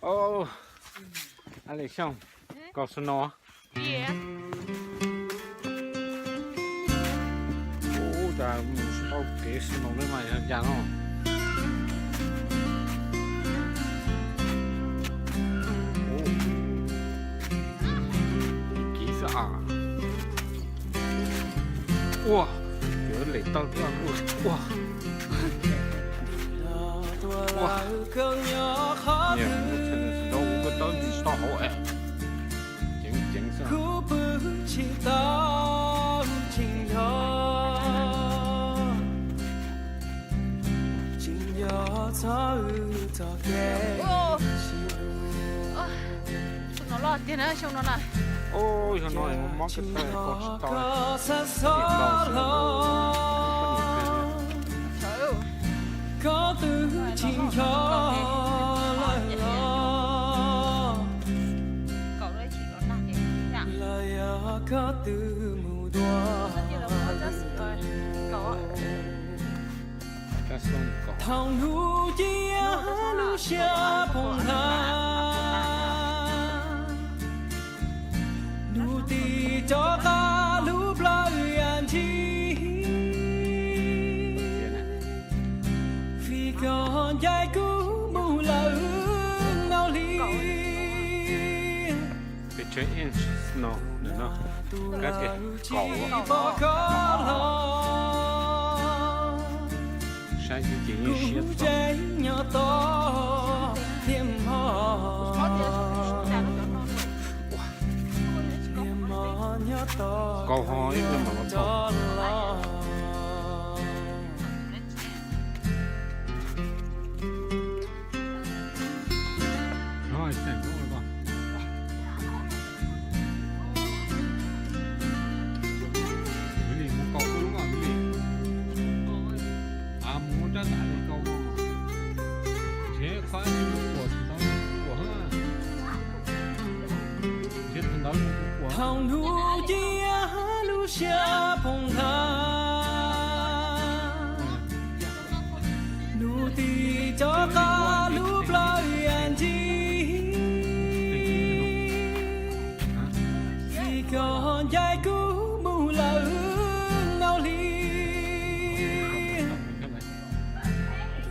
Ub, Ab Lis Xyooj, kaus snow. Ub, cas mus tsis tau kev snow li mas yog cas no. Ub, kiv xwb as. Ua, yuav lem tau thiab ua. Ua, ua, nyiam lub tsheb no tsis tau ua koj tau ntsis tau hauv es ceev ceev xwb. Ub, xyoo no loj tiag na, xyoo no na. Ub, xyoo no mob kiag tag kaus tsis tau. Koj twb tsis nco lawm los, los yog koj twb mus dua. Thaum hnub ciaj lub siab poob nthav, hnub tim cov qab lub plawv yam ncig, vim koj ncaim kuv mus lawm ntau hli. Peb tsheb inch snow no, kab tias kaum. Tsis pom koj los, saib ces yeej siab txog. Tseem nyob tos thiab mog, thiab mog nyob tos kaus ho ib pliag mam los txog. Lis mus kaus lub mas Lis, mus muab rab ntaj li kaus mas, ntshe qhov ib mus kuam tsis tau kuam, ntshe thaum ntawd mus kuam. Thaum hnub ciaj lub siab poob nthav, hnub tim cov qab lub plawv yam ncig, vim koj ncaim kuv mus lawm ntau hli.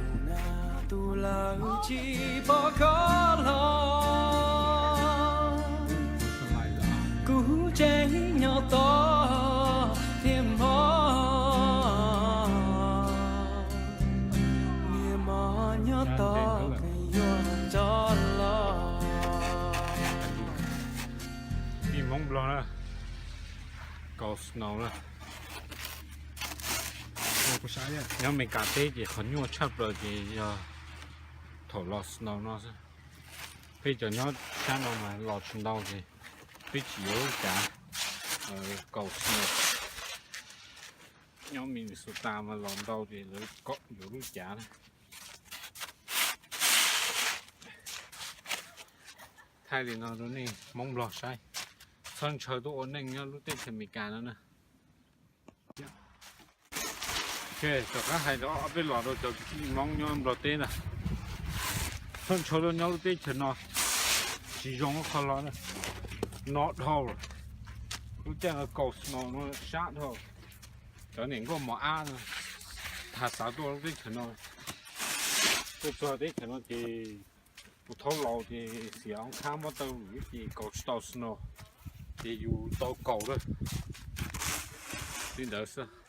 Tus nas tus lawm tsis pom koj los, kuv tseem nyob tos thiab mog, niam mog nyob tos koj yuav rov los. Ib Hmoob Nplog na, kaus snow na. Nyob Amelikas teb ces qhov nyuaj tshaj plaws ces yog thaum los snow no xwb. Peb cov nyob sab no mas los tsis ntau ces peb tsis yuav lub cav kaus snow. Nyob Minnesota mas los ntau ces lawv kom yuav lub cav na. Thaij li no rau nej Hmoob Nplog saib, txhob ntshaw tuaj ua neej nyob lub teb chaws Amelikas no na. Tom qab hais rau ob peb los rau cov kwv tij Hmoob nyob Nplog teb na, txhob ntshaw tuaj nyob lub teb chaws no, tsis zoo qhov los no dhau, lub caij no kaus snow no sab dhau. Cov niam nkauj mos ab no, thaj xav tuaj lub teb chaws no, tuaj txog teb chaws no ces tus thaub laus ces xiam oob khab muab taw lwm ces kaus tsis tau snow, ces yus tau kaus lawm. Li ntawd xwb.